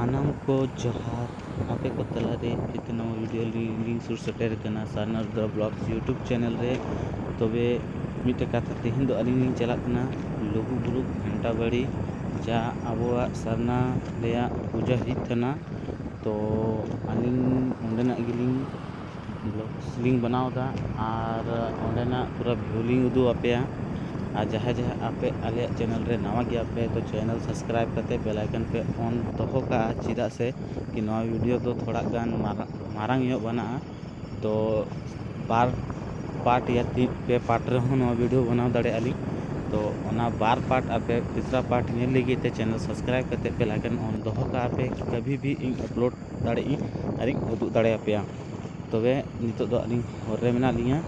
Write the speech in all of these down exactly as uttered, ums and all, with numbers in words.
ᱥᱟᱱᱟᱢ ᱠᱚ ᱡᱚᱦᱟᱨ, ᱟᱯᱮ ᱠᱚ ᱛᱟᱞᱟᱨᱮ ᱯᱷᱤᱨ ᱱᱟᱣᱟ ᱵᱷᱤᱰᱤᱭᱳ ᱞᱤᱧ ᱥᱩᱨ ᱥᱮᱴᱮᱨ ᱟᱠᱟᱱᱟ ᱥᱟᱨᱱᱟ ᱨᱩᱫᱨᱟ ᱵᱞᱚᱜᱥ YouTube ᱪᱮᱱᱮᱞ ᱨᱮ᱾ ᱛᱚᱵᱮ ᱢᱤᱫᱴᱮᱡ ᱠᱟᱛᱷᱟ, ᱛᱮᱦᱮᱧ ᱫᱚ ᱟᱹᱞᱤᱧ ᱞᱤᱧ ᱪᱟᱞᱟᱜ ᱠᱟᱱᱟ ᱞᱩᱜᱩᱵᱩᱨᱩ ᱜᱷᱟᱱᱴᱟ ᱵᱟᱲᱤ, ᱡᱟ ᱟᱵᱚᱣᱟᱜ ᱥᱟᱨᱱᱟ ᱨᱮᱭᱟᱜ ᱯᱩᱡᱟᱹ ᱦᱩᱭᱩᱜ ᱛᱟᱦᱮᱱᱟ᱾ ᱛᱚ ᱟᱹᱞᱤᱧ ᱚᱸᱰᱮᱱᱟᱜ ᱜᱮᱞᱤᱧ ᱵᱞᱚᱜᱥ ᱞᱤᱧ ᱵᱮᱱᱟᱣ ᱮᱫᱟ ᱟᱨ ᱚᱸᱰᱮᱱᱟᱜ ᱯᱩᱨᱟᱹ ᱵᱷᱤᱭᱩ ᱞᱤᱧ ᱩᱫᱩᱜ ᱟᱯᱮᱭᱟ᱾ ᱟᱨ ᱡᱟᱦᱟᱸᱭ ᱡᱟᱦᱟᱸᱭ ᱟᱯᱮ ᱟᱞᱮᱭᱟᱜ ᱪᱮᱱᱮᱞ ᱨᱮ ᱱᱟᱣᱟ ᱜᱮᱭᱟ ᱯᱮ, ᱛᱚ ᱪᱮᱱᱮᱞ ᱥᱟᱵᱥᱠᱨᱟᱭᱤᱵ ᱠᱟᱛᱮ ᱵᱮᱞ ᱟᱭᱠᱚᱱ ᱯᱮ ᱚᱱ ᱫᱚᱦᱚ ᱠᱟᱜᱼᱟ, ᱪᱮᱫᱟᱜ ᱥᱮ ᱠᱤ ᱱᱚᱣᱟ ᱵᱷᱤᱰᱤᱭᱳ ᱫᱚ ᱛᱷᱚᱲᱟ ᱜᱟᱱ ᱢᱟᱨᱟ-, ᱢᱟᱨᱟᱝ ᱧᱚᱜ ᱵᱮᱱᱟᱜᱼᱟ᱾ ᱛᱚ ᱵᱟᱨ ᱯᱟᱨᱴ ᱭᱟ ᱛᱤᱱ ᱯᱮ ᱯᱟᱨᱴ ᱨᱮᱦᱚᱸ ᱱᱚᱣᱟ ᱵᱷᱤᱰᱤᱭᱳ ᱵᱮᱱᱟᱣ ᱫᱟᱲᱮᱭᱟᱜᱼᱟ ᱞᱤᱧ᱾ ᱛᱚ ᱚᱱᱟ ᱵᱟᱨ ᱯᱟᱨᱴ ᱟᱯᱮ ᱛᱤᱥᱨᱟ ᱯᱟᱨᱴ ᱧᱮᱞ ᱞᱟᱹᱜᱤᱫ ᱛᱮ ᱪᱮᱱᱮᱞ ᱥᱟᱵᱥᱠᱨᱟᱭᱤᱵ ᱠᱟᱛᱮ ᱵᱮᱞ ᱟᱭᱠᱚᱱ ᱚᱱ ᱫᱚᱦᱚ ᱠᱟᱜᱼᱟ ᱯᱮ, ᱠᱟᱵᱷᱤ ᱵᱷᱤ ᱤᱧ ᱟᱯᱞᱳᱰ ᱫᱟᱲᱮᱭᱟᱜ ᱟᱹᱧ ᱟᱨᱤᱧ ᱩᱫᱩᱜ ᱫᱟᱲᱮᱭᱟᱯᱮᱭᱟ᱾ ᱛᱚᱵᱮ ᱱᱤᱛᱚᱜ ᱫᱚ ᱟᱹᱞᱤᱧ ᱦᱚᱨ ᱨᱮ ᱢᱮᱱᱟᱜ ᱞᱤᱧᱟ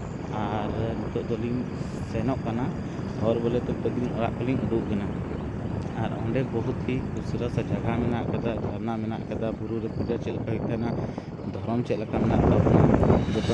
ᱟᱨ ᱱᱤᱛᱚᱜ ᱫᱚᱞᱤᱧ ᱥᱮᱱᱚᱜ ᱠᱟᱱᱟ᱾ ᱦᱚᱨ ᱵᱚᱞᱮ ᱛᱚ ᱛᱟᱹᱠᱤᱱ ᱚᱲᱟᱜ ᱠᱚᱞᱤᱧ ᱩᱰᱩᱠ ᱠᱟᱱᱟ᱾ ᱟᱨ ᱚᱸᱰᱮ ᱵᱚᱦᱩᱛ ᱦᱤ ᱠᱷᱩᱵᱥᱩᱨᱚᱛ ᱥᱟ ᱡᱟᱭᱜᱟ ᱢᱮᱱᱟᱜ ᱠᱟᱫᱟ, ᱡᱷᱟᱨᱱᱟ ᱢᱮᱱᱟᱜ ᱠᱟᱫᱟ, ᱵᱩᱨᱩ ᱨᱮ ᱯᱩᱡᱟᱹ ᱪᱮᱫ ᱞᱮᱠᱟ ᱦᱩᱭᱩᱜ ᱛᱟᱦᱮᱱᱟ, ᱫᱷᱚᱨᱚᱢ ᱪᱮᱫ ᱞᱮᱠᱟ ᱢᱮᱱᱟᱜ ᱛᱟᱵᱚᱱᱟ, ᱡᱚᱛᱚ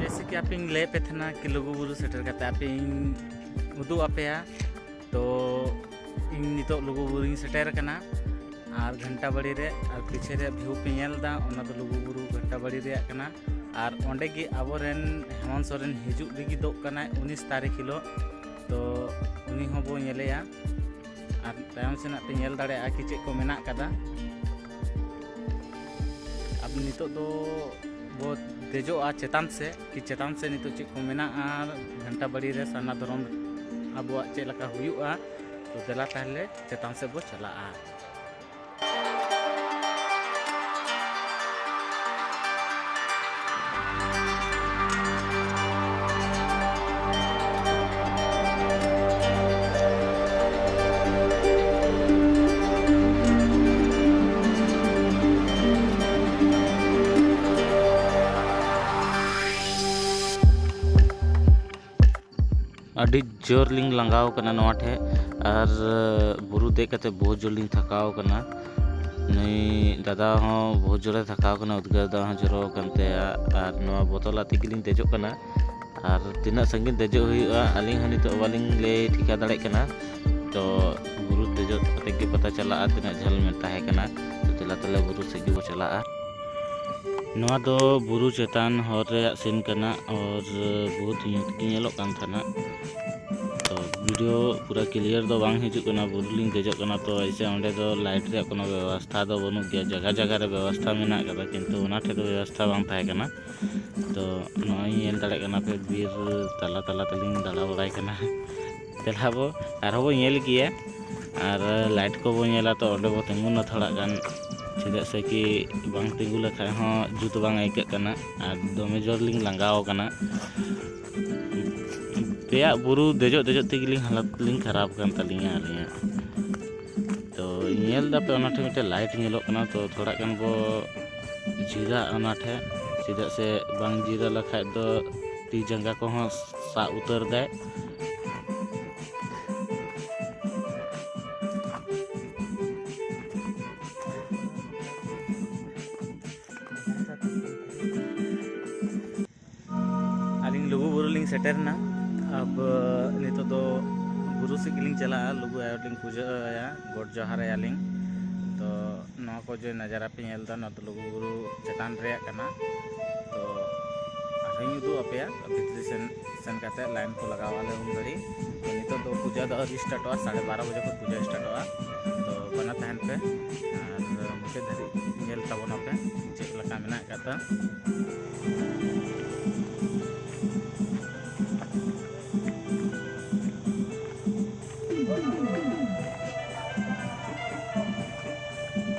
ᱡᱮᱭᱥᱮ ᱠᱤ ᱟᱯᱮᱧ ᱞᱟᱹᱭᱟᱫ ᱯᱮ ᱛᱟᱦᱮᱱᱟ ᱠᱤ ᱞᱩᱜᱩᱵᱩᱨᱩ ᱥᱮᱴᱮᱨ ᱠᱟᱛᱮ ᱟᱯᱮᱧ ᱩᱫᱩᱜ ᱟᱯᱮᱭᱟ᱾ ᱛᱚ ᱱᱤᱛᱚᱜ ᱞᱩᱜᱩᱵᱩᱨᱩᱧ ᱥᱮᱴᱮᱨ ᱟᱠᱟᱱᱟ᱾ ᱟᱨ ᱜᱷᱟᱱᱴᱟ ᱵᱟᱲᱤ ᱨᱮ, ᱟᱨ ᱯᱤᱪᱷᱮ ᱨᱮᱭᱟᱜ ᱵᱷᱤᱭᱩ ᱯᱮ ᱧᱮᱞ ᱮᱫᱟ, ᱚᱱᱟ ᱫᱚ ᱞᱩᱜᱩᱵᱩᱨᱩ ᱜᱷᱟᱱᱴᱟ ᱵᱟᱲᱤ ᱨᱮᱭᱟᱜ ᱠᱟᱱᱟ᱾ ᱟᱨ ᱚᱸᱰᱮ ᱜᱮ ᱟᱵᱚᱨᱮᱱ ᱦᱮᱢᱚᱱᱛ ᱥᱚᱨᱮᱱ ᱦᱤᱡᱩᱜ ᱞᱟᱹᱜᱤᱫᱚᱜ ᱠᱟᱱᱟᱭ ᱩᱱᱤᱥ ᱛᱟᱹᱨᱤᱠᱷ ᱦᱤᱞᱳᱜ᱾ ᱛᱚ ᱩᱱᱤ ᱦᱚᱸᱵᱚ ᱧᱮᱞᱮᱭᱟ᱾ ᱟᱨ ᱛᱟᱭᱚᱢ ᱥᱮᱱᱟᱜ ᱯᱮ ᱧᱮᱞ ᱫᱟᱲᱮᱭᱟᱜᱼᱟ ᱠᱤ ᱪᱮᱫ ᱠᱚ ᱢᱮᱱᱟᱜ ᱠᱟᱫᱟ᱾ ᱟᱫᱚ ᱱᱤᱛᱚᱜ ᱫᱚ ᱵᱚ ᱫᱮᱡᱚᱜᱼᱟ ᱪᱮᱛᱟᱱ ᱥᱮᱫ, ᱠᱤ ᱪᱮᱛᱟᱱ ᱥᱮᱫ ᱱᱤᱛᱚᱜ ᱪᱮᱫ ᱠᱚ ᱢᱮᱱᱟᱜᱼᱟ, ᱜᱷᱟᱱᱴᱟ ᱵᱟᱲᱤ ᱨᱮ ᱥᱟᱨᱱᱟ ᱫᱷᱚᱨᱚᱢ ᱟᱵᱚᱣᱟᱜ ᱪᱮᱫ ᱞᱮᱠᱟ ᱦᱩᱭᱩᱜᱼᱟ᱾ ᱛᱚ ᱫᱮᱞᱟ ᱛᱟᱦᱞᱮ ᱪᱮᱛᱟᱱ ᱥᱮᱫ ᱵᱚ ᱪᱟᱞᱟᱜᱼᱟ᱾ ᱟᱹᱰᱤ ᱡᱳᱨ ᱞᱤᱧ ᱞᱟᱸᱜᱟᱣ ᱠᱟᱱᱟ ᱱᱚᱣᱟ ᱴᱷᱮᱡ, ᱟᱨ ᱵᱩᱨᱩ ᱫᱮᱡ ᱠᱟᱛᱮ ᱵᱚᱦᱩᱛ ᱡᱳᱨ ᱞᱤᱧ ᱛᱷᱟᱠᱟᱣ ᱠᱟᱱᱟ᱾ ᱱᱩᱭ ᱫᱟᱫᱟ ᱦᱚᱸ ᱵᱚᱦᱩᱛ ᱡᱳᱨᱮ ᱛᱷᱟᱠᱟᱣ ᱠᱟᱱᱟ, ᱩᱫᱽᱜᱟᱹᱨ ᱫᱟᱜ ᱦᱚᱸ ᱡᱚᱨᱚ ᱟᱠᱟᱱ ᱛᱟᱭᱟ, ᱟᱨ ᱱᱚᱣᱟ ᱵᱚᱛᱚᱞ ᱟᱛᱮ ᱜᱮᱞᱤᱧ ᱫᱮᱡᱚᱜ ᱠᱟᱱᱟ᱾ ᱟᱨ ᱛᱤᱱᱟᱹᱜ ᱥᱟᱺᱜᱤᱧ ᱫᱮᱡᱚᱜ ᱦᱩᱭᱩᱜᱼᱟ, ᱟᱹᱞᱤᱧ ᱦᱚᱸ ᱱᱤᱛᱚᱜ ᱵᱟᱹᱞᱤᱧ ᱞᱟᱹᱭ ᱴᱷᱤᱠᱟ ᱫᱟᱲᱮᱭᱟᱜ ᱠᱟᱱᱟ᱾ ᱛᱚ ᱵᱩᱨᱩ ᱫᱮᱡᱚᱜ ᱠᱟᱛᱮ ᱜᱮ ᱯᱟᱛᱟ ᱪᱟᱞᱟᱜᱼᱟ ᱛᱤᱱᱟᱹᱜ ᱡᱷᱟᱹᱞ ᱢᱮ ᱛᱟᱦᱮᱸ ᱠᱟᱱᱟ᱾ ᱛᱚ ᱫᱮᱞᱟ ᱛᱟᱦᱞᱮ ᱵᱩᱨᱩ ᱥᱮᱫ ᱜᱮᱵᱚ ᱪᱟᱞᱟᱜᱼᱟ᱾ ᱱᱚᱣᱟ ᱫᱚ ᱵᱩᱨᱩ ᱪᱮᱛᱟᱱ ᱦᱚᱨ ᱨᱮᱭᱟᱜ ᱥᱤᱱ ᱠᱟᱱᱟ, ᱟᱨ ᱵᱚᱦᱩᱛ ᱧᱩᱛ ᱜᱮ ᱧᱮᱞᱚᱜ ᱠᱟᱱ ᱛᱟᱦᱮᱱᱟ᱾ ᱛᱚ ᱵᱷᱤᱰᱤᱭᱳ ᱯᱩᱨᱟᱹ ᱠᱞᱤᱭᱟᱨ ᱫᱚ ᱵᱟᱝ ᱦᱤᱡᱩᱜ ᱠᱟᱱᱟ, ᱵᱩᱨᱩ ᱞᱤᱧ ᱫᱮᱡᱚᱜ ᱠᱟᱱᱟ, ᱛᱚ ᱮᱭᱥᱮ ᱚᱸᱰᱮ ᱫᱚ ᱞᱟᱭᱤᱴ ᱨᱮᱭᱟᱜ ᱠᱳᱱᱳ ᱵᱮᱵᱚᱥᱛᱷᱟ ᱫᱚ ᱵᱟᱹᱱᱩᱜ ᱜᱮᱭᱟ᱾ ᱡᱟᱭᱜᱟ ᱡᱟᱭᱜᱟ ᱨᱮ ᱵᱮᱵᱚᱥᱛᱷᱟ ᱢᱮᱱᱟᱜ ᱠᱟᱫᱟ, ᱠᱤᱱᱛᱩ ᱚᱱᱟ ᱴᱷᱮᱡ ᱫᱚ ᱵᱮᱵᱚᱥᱛᱷᱟ ᱵᱟᱝ ᱛᱟᱦᱮᱸ ᱠᱟᱱᱟ᱾ ᱛᱚ ᱱᱚᱜᱼᱚᱭ ᱧᱮᱞ ᱫᱟᱲᱮᱭᱟᱜ ᱠᱟᱱᱟ ᱯᱮ, ᱵᱤᱨ ᱛᱟᱞᱟ ᱛᱟᱞᱟ ᱛᱮᱞᱤᱧ ᱫᱟᱬᱟ ᱵᱟᱲᱟᱭ ᱠᱟᱱᱟ᱾ ᱫᱮᱞᱟ ᱵᱚ ᱟᱨᱦᱚᱸ ᱵᱚ ᱧᱮᱞ ᱜᱮᱭᱟ, ᱟᱨ ᱞᱟᱭᱤᱴ ᱠᱚᱵᱚ ᱧᱮᱞᱟ, ᱛᱚ ᱚᱸᱰᱮ ᱵᱚ ᱛᱤᱸᱜᱩᱱᱟ ᱛᱷᱚᱲᱟ ᱜᱟᱱ, ᱪᱮᱫᱟᱜ ᱥᱮ ᱠᱤ ᱵᱟᱝ ᱛᱤᱸᱜᱩ ᱞᱮᱠᱷᱟᱡ ᱦᱚᱸ ᱡᱩᱛ ᱵᱟᱝ ᱟᱹᱭᱠᱟᱹᱜ ᱠᱟᱱᱟ᱾ ᱟᱨ ᱫᱚᱢᱮ ᱡᱳᱨ ᱞᱤᱧ ᱞᱟᱸᱜᱟᱣ ᱠᱟᱱᱟ, ᱯᱮᱭᱟᱜ ᱵᱩᱨᱩ ᱫᱮᱡᱚᱜ ᱫᱮᱡᱚᱜ ᱛᱮᱜᱮ ᱞᱤᱧ ᱦᱟᱞᱚᱛ ᱞᱤᱧ ᱠᱷᱟᱨᱟᱯ ᱠᱟᱱ ᱛᱟᱹᱞᱤᱧᱟ ᱟᱹᱞᱤᱧᱟᱜ᱾ ᱛᱚ ᱧᱮᱞ ᱫᱟᱯᱮ ᱚᱱᱟ ᱴᱷᱮᱱ ᱢᱤᱫᱴᱮᱱ ᱞᱟᱭᱤᱴ ᱧᱮᱞᱚᱜ ᱠᱟᱱᱟ, ᱛᱚ ᱛᱷᱚᱲᱟ ᱜᱟᱱ ᱵᱚ ᱡᱤᱨᱟᱹᱜ ᱚᱱᱟ ᱴᱷᱮᱱ, ᱪᱮᱫᱟᱜ ᱥᱮ ᱵᱟᱝ ᱡᱤᱨᱟᱹ ᱞᱮᱠᱷᱟᱡ ᱫᱚ ᱛᱤ ᱡᱟᱸᱜᱟ ᱠᱚᱦᱚᱸ ᱥᱟᱵ ᱩᱛᱟᱹᱨ ᱫᱟᱭ᱾ ᱟᱹᱞᱤᱧ ᱞᱩᱜᱩᱵᱩᱨᱩ ᱞᱤᱧ ᱥᱮᱴᱮᱨ ᱮᱱᱟ᱾ ᱟᱵ ᱱᱤᱛᱚᱜ ᱫᱚ ᱵᱩᱨᱩ ᱵᱩᱨᱩ ᱥᱮᱫ ᱜᱮᱞᱤᱧ ᱪᱟᱞᱟᱜᱼᱟ, ᱞᱩᱜᱩ ᱟᱭᱳ ᱞᱤᱧ ᱯᱩᱡᱟᱹ ᱟᱭᱟ, ᱜᱚᱰ ᱡᱚᱦᱟᱨ ᱟᱭᱟᱞᱤᱧ᱾ ᱛᱚ ᱱᱚᱣᱟ ᱠᱚ ᱡᱮ ᱱᱟᱡᱟᱨᱟ ᱯᱮ ᱧᱮᱞ ᱮᱫᱟ, ᱱᱚᱣᱟ ᱫᱚ ᱞᱩᱜᱩ ᱵᱩᱨᱩ ᱪᱮᱛᱟᱱ ᱨᱮᱭᱟᱜ ᱠᱟᱱᱟ᱾ ᱛᱚ ᱟᱨᱦᱚᱸᱧ ᱩᱫᱩᱜ ᱟᱯᱮᱭᱟ ᱵᱷᱤᱛᱨᱤ ᱥᱮᱱ, ᱥᱮᱱ ᱠᱟᱛᱮ ᱞᱟᱭᱤᱱ ᱠᱚ ᱞᱟᱜᱟᱣ ᱟᱞᱮ ᱩᱱ ᱜᱷᱟᱹᱲᱤᱡ᱾ ᱛᱚ ᱱᱤᱛᱚᱜ ᱫᱚ ᱯᱩᱡᱟᱹ ᱫᱚ ᱟᱹᱣᱨᱤ ᱥᱴᱟᱨᱴᱚᱜᱼᱟ, ᱥᱟᱲᱮ ᱵᱟᱨᱚ ᱵᱟᱡᱮ ᱠᱷᱚᱱ ᱯᱩᱡᱟᱹ ᱥᱴᱟᱨᱴᱚᱜᱼᱟ᱾ ᱛᱚ ᱵᱟᱱᱟ ᱛᱟᱦᱮᱱ ᱯᱮ ᱟᱨ ᱢᱩᱪᱟᱹᱫ ᱫᱷᱟᱹᱵᱤᱡ ᱧᱮᱞ ᱛᱟᱵᱚᱱᱟᱯᱮ ᱪᱮᱫ ᱞᱮᱠᱟ ᱢᱮᱱᱟᱜ ᱟᱠᱟᱫᱟ᱾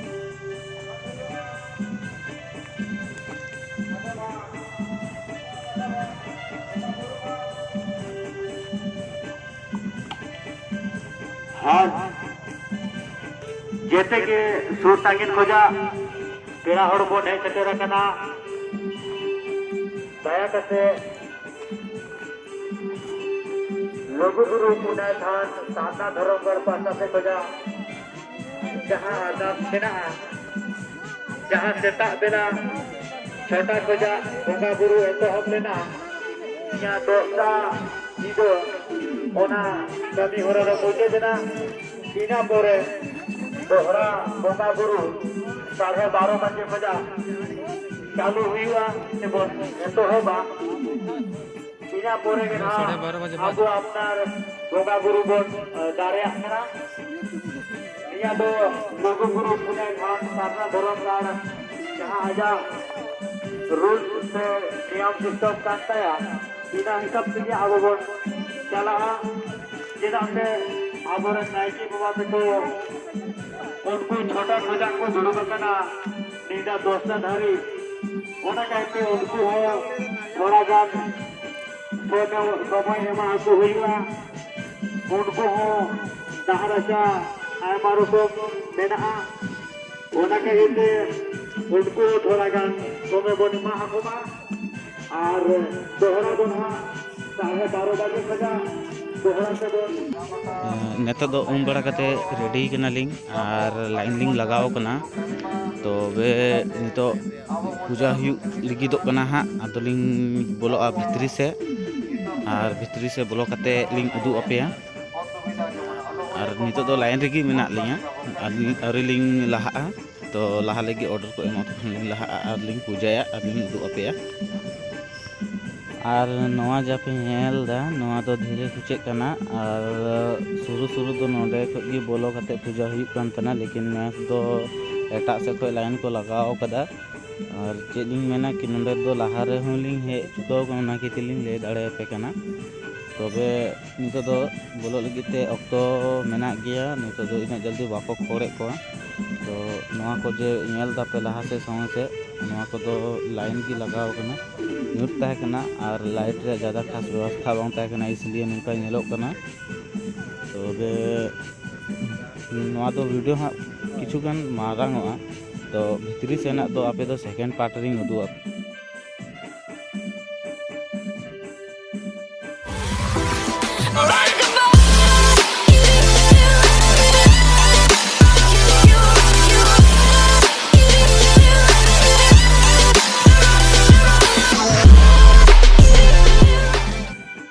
ᱟᱨ ᱡᱮᱛᱮ ᱜᱮ ᱥᱩᱨ ᱥᱟᱺᱜᱤᱧ ᱠᱷᱚᱱᱟᱜ ᱯᱮᱲᱟ ᱦᱚᱲ ᱵᱚᱱ ᱦᱮᱡ ᱥᱮᱴᱮᱨ ᱟᱠᱟᱱᱟ᱾ ᱫᱟᱭᱟ ᱠᱟᱛᱮ ᱞᱩᱜᱩᱵᱩᱨᱩ ᱯᱩᱱᱟᱹᱭ ᱛᱷᱟᱱ ᱥᱟᱨᱱᱟ ᱫᱷᱚᱨᱚᱢ ᱜᱟᱲ ᱯᱟᱦᱴᱟ ᱥᱮᱫ ᱠᱷᱚᱱᱟᱜ ᱡᱟᱦᱟᱸ ᱟᱨᱫᱟᱥ ᱢᱮᱱᱟᱜᱼᱟ, ᱡᱟᱦᱟᱸ ᱥᱮᱛᱟᱜ ᱵᱮᱲᱟ ᱪᱷᱚᱴᱟ ᱠᱷᱚᱱᱟᱜ ᱵᱚᱸᱜᱟ ᱵᱩᱨᱩ ᱮᱛᱚᱦᱚᱵ ᱞᱮᱱᱟ, ᱤᱧᱟᱹᱜ ᱫᱚᱥᱴᱟ ᱧᱤᱫᱟᱹ ᱚᱱᱟ ᱠᱟᱹᱢᱤ ᱦᱚᱨᱟ ᱫᱚ ᱢᱩᱪᱟᱹᱫ ᱮᱱᱟ᱾ ᱤᱱᱟᱹ ᱯᱚᱨᱮ ᱫᱚᱦᱲᱟ ᱵᱚᱸᱜᱟ ᱵᱩᱨᱩ ᱥᱟᱲᱮ ᱵᱟᱨᱚ ᱵᱟᱡᱮ ᱠᱷᱚᱱᱟᱜ ᱪᱟᱹᱞᱩ ᱦᱩᱭᱩᱜᱼᱟ ᱥᱮᱵᱚᱱ ᱮᱛᱚᱦᱚᱵᱟ᱾ ᱤᱱᱟᱹ ᱯᱚᱨᱮ ᱜᱮ ᱱᱟᱦᱟᱜ ᱥᱟᱲᱮ ᱵᱟᱨᱚ ᱵᱟᱡᱮ ᱵᱟᱫᱽ᱾ ᱟᱵᱚ ᱟᱯᱱᱟᱨ ᱵᱚᱸᱜᱟ ᱵᱩᱨᱩ ᱵᱚᱱ, ᱮ, ᱫᱟᱲᱮᱭᱟᱜ ᱠᱟᱱᱟ᱾ ᱱᱤᱭᱟᱹ ᱫᱚ ᱞᱩᱜᱩ ᱵᱩᱨᱩ ᱯᱩᱱᱮ ᱜᱷᱟᱴ ᱥᱟᱨᱱᱟ ᱫᱷᱚᱨᱚᱢ ᱜᱟᱲ ᱡᱟᱦᱟᱸ ᱟᱡᱟᱜ ᱨᱩᱞ ᱥᱮ ᱱᱤᱭᱚᱢ ᱥᱤᱥᱴᱚᱢ ᱠᱟᱱ ᱛᱟᱭᱟ, ᱤᱱᱟᱹ ᱦᱤᱥᱟᱹᱵ ᱛᱮᱜᱮ ᱟᱵᱚ ᱵᱚᱱ ᱪᱟᱞᱟᱜᱼᱟ᱾ ᱪᱮᱫᱟᱜ ᱥᱮ ᱟᱵᱚᱨᱮᱱ ᱱᱟᱭᱠᱮ ᱵᱟᱵᱟ ᱛᱟᱠᱚ ᱩᱱᱠᱩ ᱪᱷᱚᱴᱟ ᱠᱷᱚᱱᱟᱜ ᱠᱚ ᱫᱩᱲᱩᱵ ᱟᱠᱟᱱᱟ ᱧᱤᱫᱟᱹ ᱫᱚᱥᱴᱟ ᱫᱷᱟᱹᱨᱤᱡ᱾ ᱚᱱᱟ ᱠᱟᱭᱛᱮ ᱩᱱᱠᱩ ᱦᱚᱸ ᱛᱷᱚᱲᱟ ᱜᱟᱱ ᱥᱚᱢᱚᱭ, ᱥᱚᱢᱚᱭ ᱮᱢᱟ ᱟᱠᱚ ᱦᱩᱭᱩᱜᱼᱟ᱾ ᱩᱱᱠᱩ ᱦᱚᱸ ᱰᱟᱦᱟᱨ ᱨᱟᱪᱟ ᱟᱭᱢᱟ ᱨᱚᱠᱚᱢ ᱢᱮᱱᱟᱜᱼᱟ᱾ ᱚᱱᱟ ᱠᱟᱭᱛᱮ ᱩᱱᱠᱩ ᱦᱚᱸ ᱛᱷᱚᱲᱟ ᱜᱟᱱ ᱥᱚᱢᱚᱭ ᱵᱚᱱ ᱮᱢᱟ ᱟᱠᱚ ᱢᱟ᱾ ᱟᱨ ᱫᱚᱦᱲᱟ ᱫᱚ ᱱᱟᱦᱟᱜ ᱥᱟᱲᱮ ᱵᱟᱨᱚ ᱵᱟᱡᱮ ᱠᱷᱚᱱᱟᱜ ᱫᱚᱦᱲᱟ ᱛᱮᱵᱚᱱ ᱮᱸ, ᱱᱤᱛᱚᱜ ᱫᱚ ᱩᱢ ᱵᱟᱲᱟ ᱠᱟᱛᱮ ᱨᱮᱰᱤ ᱠᱟᱱᱟᱞᱤᱧ ᱟᱨ ᱞᱟᱭᱤᱱ ᱞᱤᱧ ᱞᱟᱜᱟᱣ ᱠᱟᱱᱟ᱾ ᱛᱚᱵᱮ ᱱᱤᱛᱚᱜ ᱯᱩᱡᱟ ᱦᱩᱭᱩᱜ ᱞᱟᱹᱜᱤᱫᱚᱜ ᱠᱟᱱᱟ ᱦᱟᱸᱜ, ᱟᱫᱚᱞᱤᱧ ᱵᱚᱞᱚᱜᱼᱟ ᱵᱷᱤᱛᱨᱤ ᱥᱮᱫ, ᱟᱨ ᱵᱷᱤᱛᱨᱤ ᱥᱮᱫ ᱵᱚᱞᱚ ᱠᱟᱛᱮ ᱞᱤᱧ ᱩᱫᱩᱜ ᱟᱯᱮᱭᱟ᱾ ᱟᱨ ᱱᱤᱛᱚᱜ ᱫᱚ line ᱨᱮᱜᱮ ᱢᱮᱱᱟᱜ ᱞᱤᱧᱟ, ᱟᱹᱣᱨᱤ, ᱟᱹᱣᱨᱤ ᱞᱤᱧ ᱞᱟᱦᱟᱜᱼᱟ᱾ ᱛᱚ ᱞᱟᱦᱟ ᱞᱟᱹᱜᱤᱫ order ᱠᱚ ᱮᱢᱚᱜ ᱛᱚᱠᱷᱚᱱ ᱞᱤᱧ ᱞᱟᱦᱟᱜᱼᱟ ᱟᱨ ᱞᱤᱧ ᱯᱩᱡᱟᱭᱟ ᱟᱨ ᱞᱤᱧ ᱩᱫᱩᱜ ᱟᱯᱮᱭᱟ᱾ ᱟᱨ ᱱᱚᱣᱟ ᱡᱟᱯᱮ ᱧᱮᱞ ᱮᱫᱟ, ᱱᱚᱣᱟ ᱫᱚ ᱫᱷᱤᱨᱤ ᱠᱩᱪᱟᱹᱜ ᱠᱟᱱᱟ᱾ ᱟᱨ ᱥᱩᱨᱩ ᱥᱩᱨᱩ ᱫᱚ ᱱᱚᱰᱮ ᱠᱷᱚᱡ ᱜᱮ ᱵᱚᱞᱚ ᱠᱟᱛᱮ ᱯᱩᱡᱟ ᱦᱩᱭᱩᱜ ᱠᱟᱱ ᱛᱟᱦᱮᱱᱟ, ᱞᱮᱠᱤᱱ ᱱᱮᱥ ᱫᱚ ᱮᱴᱟᱜ ᱥᱮᱫ ᱠᱷᱚᱡ line ᱠᱚ ᱞᱟᱜᱟᱣ ᱠᱟᱫᱟ᱾ ᱟᱨ ᱪᱮᱫ ᱞᱤᱧ ᱢᱮᱱᱟ ᱠᱤ, ᱱᱚᱰᱮ ᱫᱚ ᱞᱟᱦᱟ ᱨᱮᱦᱚᱸ ᱞᱤᱧ ᱦᱮᱡ ᱪᱩᱠᱟᱹᱣ ᱠᱟᱱᱟ, ᱚᱱᱟ ᱠᱷᱟᱹᱛᱤᱨ ᱞᱤᱧ ᱞᱟᱹᱭ ᱫᱟᱲᱮᱭᱟᱯᱮ ᱠᱟᱱᱟ᱾ ᱛᱚᱵᱮ ᱱᱤᱛᱚᱜ ᱫᱚ ᱵᱚᱞᱚᱜ ᱞᱟᱹᱜᱤᱫ ᱛᱮ ᱚᱠᱛᱚ ᱢᱮᱱᱟᱜ ᱜᱮᱭᱟ, ᱱᱤᱛᱚᱜ ᱫᱚ ᱤᱱᱟᱹᱜ ᱡᱚᱞᱫᱤ ᱵᱟᱠᱚ ᱠᱷᱚᱲᱮᱫ ᱠᱚᱣᱟ᱾ ᱛᱚ ᱱᱚᱣᱟ ᱠᱚ ᱡᱮ ᱧᱮᱞ ᱫᱟᱯᱮ ᱞᱟᱦᱟ ᱥᱮᱫ ᱥᱟᱢᱟᱝ ᱥᱮᱫ, ᱱᱚᱣᱟ ᱠᱚᱫᱚ line ᱜᱮ ᱞᱟᱜᱟᱣ ᱠᱟᱱᱟ, ᱧᱩᱛ ᱛᱟᱦᱮᱸ ᱠᱟᱱᱟ ᱟᱨ light ᱨᱮᱭᱟᱜ ᱡᱟᱫᱟ ᱠᱷᱟᱥ ᱵᱮᱵᱚᱥᱛᱷᱟ ᱵᱟᱝ ᱛᱟᱦᱮᱸ ᱠᱟᱱᱟ, ᱤᱥᱞᱤᱭᱮ ᱱᱚᱝᱠᱟ ᱧᱮᱞᱚᱜ ᱠᱟᱱᱟ᱾ ᱛᱚᱵᱮ ᱱᱚᱣᱟ ᱫᱚ video ᱦᱟᱸᱜ ᱠᱤᱪᱷᱩ ᱜᱟᱱ ᱢᱟᱨᱟᱝ ᱚᱜᱼᱟ, ᱛᱚ ᱵᱷᱤᱛᱨᱤ ᱥᱮᱱᱟᱜ ᱫᱚ ᱟᱯᱮ ᱫᱚ second part ᱨᱤᱧ ᱩᱫᱩᱜ ᱟᱯᱮ᱾